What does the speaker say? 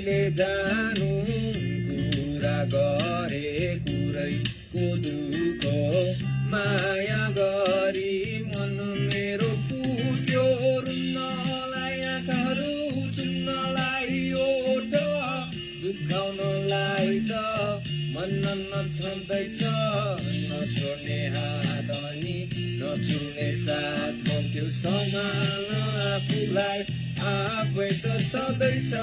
कहिले जानु कुरा गरे कुरैको दुःख माया गरी मन मेरो फुट्यो रुन्नलाई आँखाहरू चुन्नलाई ओठ दुखाउनलाई त मन नछ्याउँदैछ नछोड्ने हात अनि नछुने साथ भन्थ्यो समान आफूलाई आफै त छँदैछ